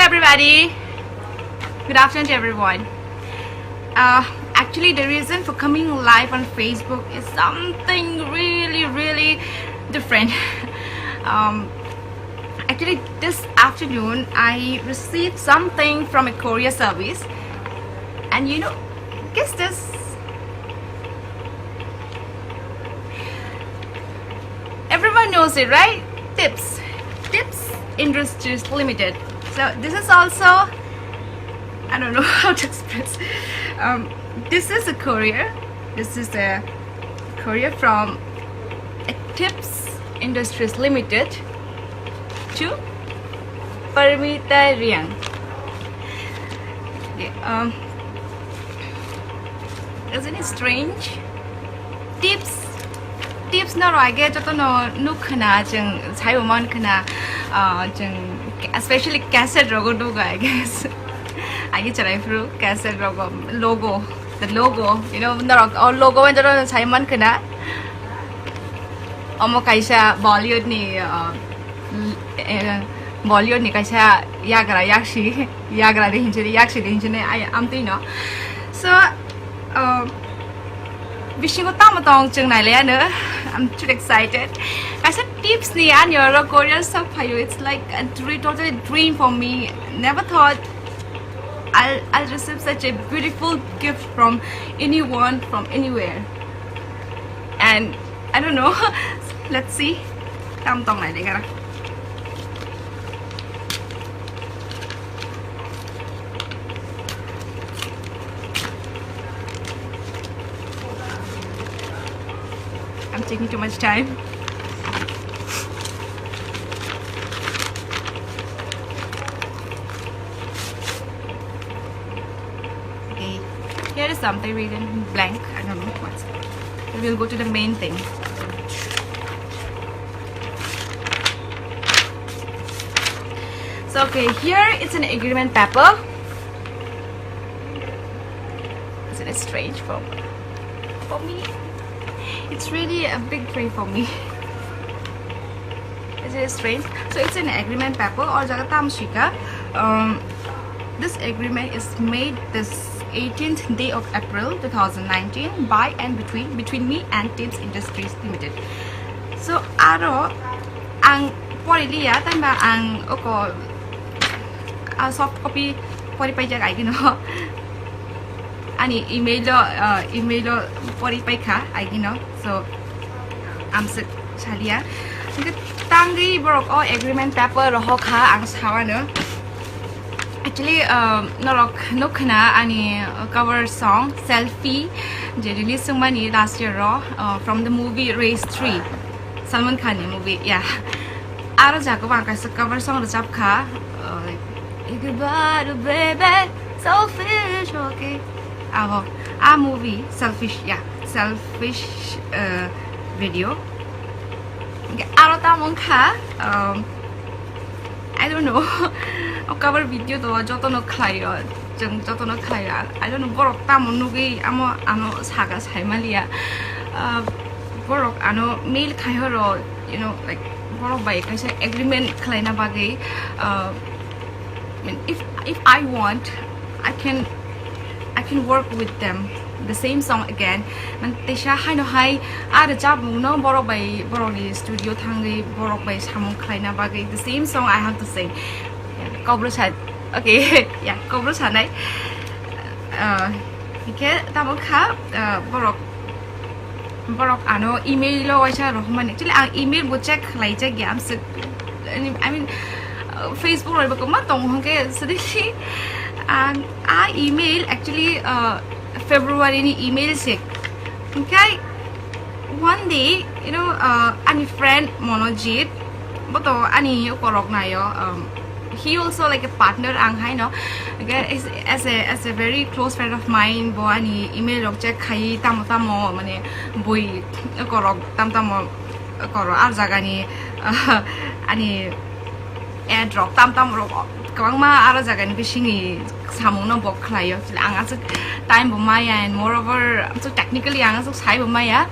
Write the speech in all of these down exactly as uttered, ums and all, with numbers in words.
Everybody, good afternoon to everyone. Uh, actually, the reason for coming live on Facebook is something really, really different. Um, actually, this afternoon I received something from a courier service, and you know, guess this. Everyone knows it, right? Tips. Tips Industries Limited. So this is also, I don't know how to express. Um, this is a courier. This is a courier from Tips Industries Limited to Parmita Riang. Okay, um, isn't it strange? Tips, tips no rage joto no nuk khna, jeng saibo man khna, uh, jeng especially cassette rogo nuk, I guess. Agi charai phru cassette rogo logo, the logo, you know, norok o logo man joto no sai man khna. Omo kaisa Bollywood ni, uh, eh, Bollywood ni kaisa yagra yaksi, yagra de hinchini, yaksi de hinchini, I, amtwi no. So, um, bisingo tamo tong chwng nailaiano. I'm too excited. Kaisa Tips ni ani oro courier sak phaio. It's like a dream, totally dream for me. Never thought I'll, I'll receive such a beautiful gift from anyone, from anywhere. And I don't know. Let's see. Tam tong nai degara. I'm taking too much time. Okay, here is something written blank. I don't know what's. We'll go to the main thing. So, okay, here it's an agreement paper. Isn't it strange for, for me? It's really a big dream for me. Isn't it strange? So it's an agreement paper or jaga tam sika. Um, this agreement is made this eighteenth day of April two thousand nineteen by and between, between me and Tips Industries Limited. So aro ang pori liya, tamba ang oko, ah, soft copy pori paijak aigino. Ani email o, ah, email o pori paikha aigino. So amswk salia. Hingke tangwi borok o agreement paper rohok kha ang sawano. Actually, um, norok nuk khna ani cover song Selfie je release wngmani last year ro, uh, from the movie Race three, Salman Khan ni movie, yeah. Aro jago ang kaisa cover song rwchap kha, uh, like, "Ek baar baby selfish," okay. Abo, a movie Selfish, yeah, Selfish, uh, video. Hingke aro tamo wngkha, um, I don't know. O cover video to jotono khlaio, chwng jotono khlaio. I don't know, borok tamo nugwi amo ano saka saimaliya. Ah, borok ano mail khaihoro, you know, like, borok bai kaisa agreement khlaina bagwi, ah, I mean, if, if I want, I can, I can work with them. The same song again. Man, teisa haino hai, a rwchapmungno borok bai, borokni studio thangwi, borok bai samung khlaina bagwi. The same song I have to sing. Kobro sa, okay, yeah, kobro sanai. Uh, hingke tamo kha, uh, borok, borok ano email o waisa rohormani. Actually, ang email bo check khlaijak ya, amswk, I mean, uh, Facebook roi bo kwma tongo hwnkhe, suddenly ang a email actually, uh, February ni email se. Hwnkhe one day, you know, uh, ani friend Monojit, bo to ani ukorok naio, um, he also like a partner ang haino. Hwnkhe as, as a, as a very close friend of mine, bo ani email rok check khai tamo tamo, mane, boi ukorok tam tamo, ukorok ar jagani, uh, ani ad rok tam tam rok kwbangma aro jagani bisingni samungno bo khlaio. Actually, ang aswk time bo maya, and moreover, aswk technically ang aswk sai bo maya.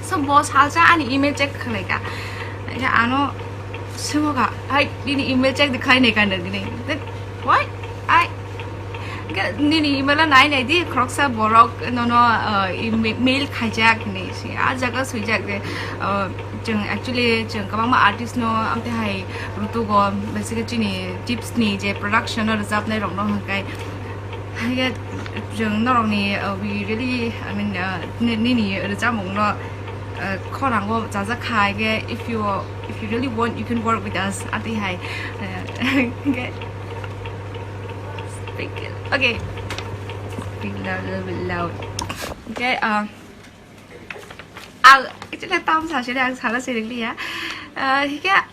So, bo salsa ani email check khlaika. Khe ano Simoga, hai, nini email check de khai ne kan de ni. Then, what? I, ga, nini email a nai nai di, khoroksa borok nono, uh, email, mail khaijak ni si, a jaga swijak de, uh, chwng actually chwng kwbangma artist no amte hai rutugo, basically chini tips ni je production no rwchapnai rok no hwnkhe, hwnkhe chwng norok ni, uh, we really, I mean, uh, ni-, nini rwchapmung no, uh, khorang o chajak kha, hwnkhe if you, if you really want, you can work with us. Ati hai. Uh, okay. Speak, okay. Speak loud, a little bit loud. Okay, uh, ang actually tam sa sini ang sana sini ya. Uh, hika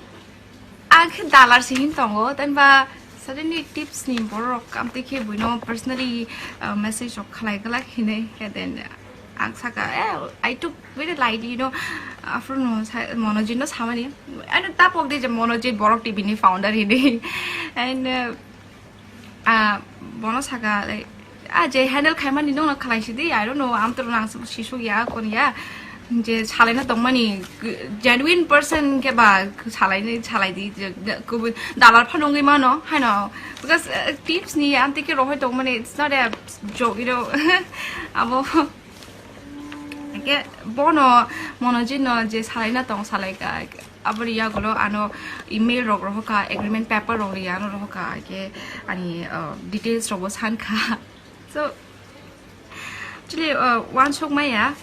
ang khe dalar sini tongo, dan ba suddenly tips ni borok amte khe buino personally, uh, message rok khlai glak hinai, and then ang saka, eh, I took very lightly, you know, after no sa-, Monojit no samani. Ano tapok de je Monojit Borok T V ni founder hini. And, uh, ah, bono saka, like, ah, je handle khaimani nongno khlai sidi, I don't know, amtwrwngno ang sisuk ya, kon ya. Je salaina tongmani, genuine person khe ba salaini, salai di, je, je, kubun dalar phano wngwi mano, haino. Because, uh, tips ni amte khe rohoi tongmani, it's not a joke, you know. Abo, Hingke bono Monojit no je salaina tong salaika, aboni yagulo ano email rok rohoka, agreement paper rok ri ano rohoka, hingke ani, uh, details rok bo sankha. So, actually, uh, wansuk maya,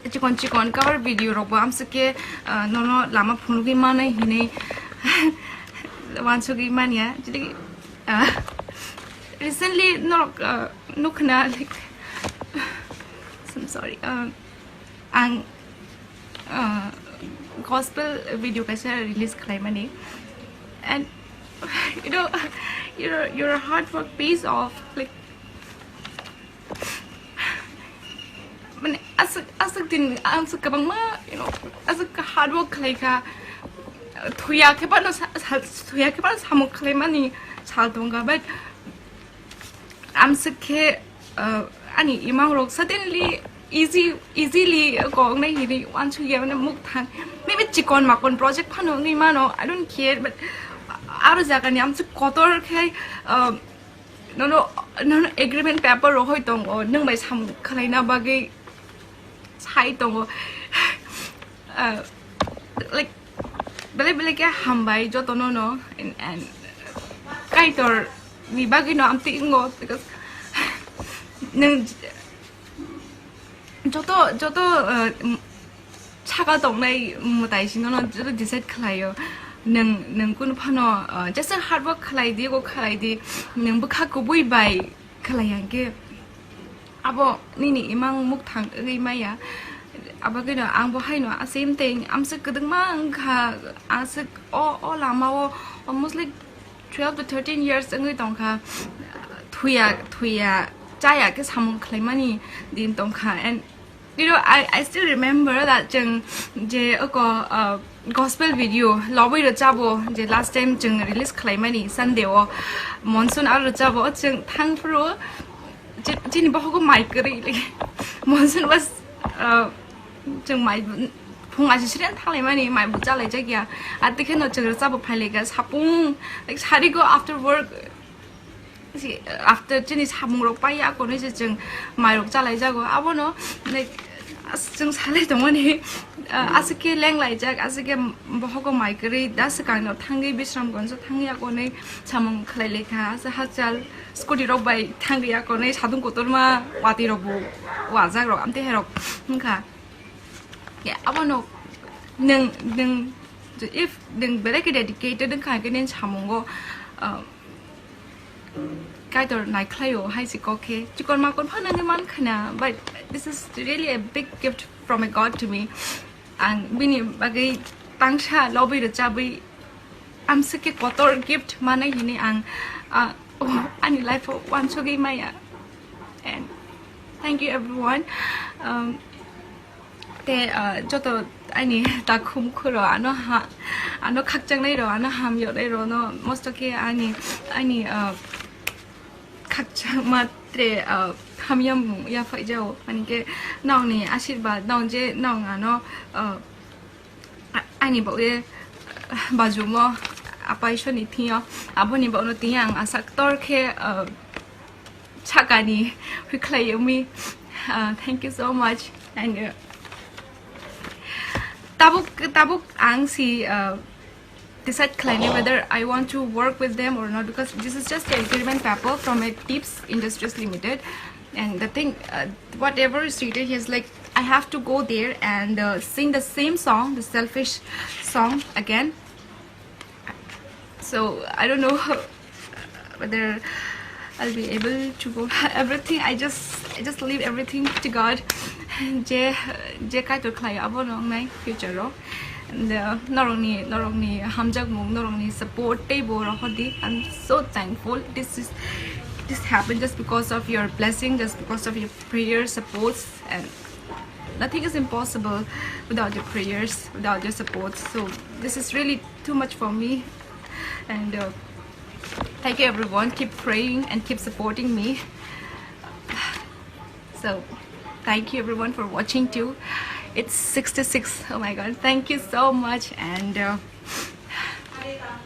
chikon chikon cover video rok bo amsike, uh, nono lama phunugwi manai hinui wansugwi manya. Actually, uh, recently norok, uh, nukhna, like, I'm sorry, uh, ang, uh, gospel video kaisa release khlaimani, and you know, your, your hard work pays off, like, mane aswk, aswk din ang swk kwbangma, you know, aswk hard work khlaikha, thuya khe bano sa-, sa-, thuya khe bano samung khlaimani sal tongkha, but amswk khe, uh, ani imang rok suddenly easy, easily kok nai hini wansuk ya, mane muk thang, maybe chikon makon project phano wngwi mano, I don't care, but aro jaga ni amswk kotor khe, uh, nono, nono agreement paper rohoi tongo, nwng bai samung khlaina bagwi sai tongo. Uh, like, belai belai khe hambai jotono no, and, and Kaitor ni bagwi no amtwi wngo, because nwng joto, joto, uh, saka tongnai mwtai sino no joto decide khlaio. Nwng, nwng kunu phano, uh, jesa hard work khlai di, go khlai di, nwng bwkha kubui bai khlai ya hwnkhe abo nini imang mukthang wngwi maya. Abo khe no ang bo haino same thing, amswk kwdwkma wngkha, aswk o, o lama o almost like twelve to thirteen years wngwi tongkha, thuya, thuya, chaya khe samung khlaimani din tongkha. And you know, I, I still remember that chwng je oko, uh, gospel video lobwi rwchabo, je last time chwng release khlaimani Sunday o, Monsoon aro rwchabo, chwng thangphuru chi-, chini bohogo mai kwrwi, like, Monsoon was, uh, chwng mai phung aisisri thanglai mani, mai bo chalai jakya. Ati kheno chwng rwchabo phailaika sapung, like, sari go after work, si, after chini samung rok pai ya konwi se chwng mai rok chalai jago. Abono, like, as-, chwng salai tongmani, uh, aswk khe lenglaijak, aswk khe bohogo mai kwrwi, da swkang no thangwi Bishramganj o thangwi ya konwi samung khlai laikha, asa hachal scooty rok bai thangwi ya konwi, sadung kotorma watwi rok bo wajak rok, amtwi hai rok wngkha. Ya, abono nwng, nwng, if nwng belai khe dedicated wngkha khe nini samungo, uh, Kaitor naikhlaio hai se kok khe. Chikon makon phano wngwi man khana, but this is really a big gift from a God to me. Ang bini bagwi tangsa lobwi rwchabwi amswk khe kotor gift manai hinwi ang, ah, ani life o wansugwi maya. And thank you everyone. Um, te, ah, joto ani takhum khuro ano ha, ano khakchangnairok, ano hamyoknairokno mosto khe ani, ani, ah, khakchangma tre, ah, hamyamung yaphaijao. Ani khe nokni ashirbad, nok je nok ano, ah, a-, ani bagwi bajumo apaisoni thio, aboni bono tini ang asa ktor khe, uh, sakani hwikhlai yumi. Uh, thank you so much. And, uh, tabuk tabuk ang si, uh, decide khlaini whether I want to work with them or not, because this is just an agreement paper from a Tips Industries Limited. And the thing, uh, whatever is written here is like, I have to go there and, uh, sing the same song, the Selfish song again. So I don't know whether I'll be able to go. Everything, I just, I just leave everything to God. Je, je kaitor khlai abo nongnai future o. And, uh, norokni, norokni hamjakmung, norokni support tei bo rohordi. I'm so thankful. This is, this happened just because of your blessing, just because of your prayer supports, and nothing is impossible without your prayers, without your support. So this is really too much for me. And, uh, thank you everyone. Keep praying and keep supporting me. So thank you everyone for watching too. It's sixty-six. Oh my God. Thank you so much. And, uh,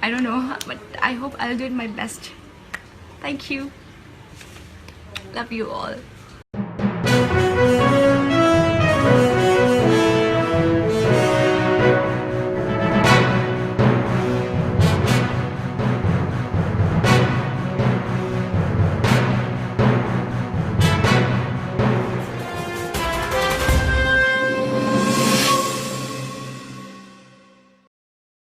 I don't know, but I hope I'll do it my best. Thank you. Love you all.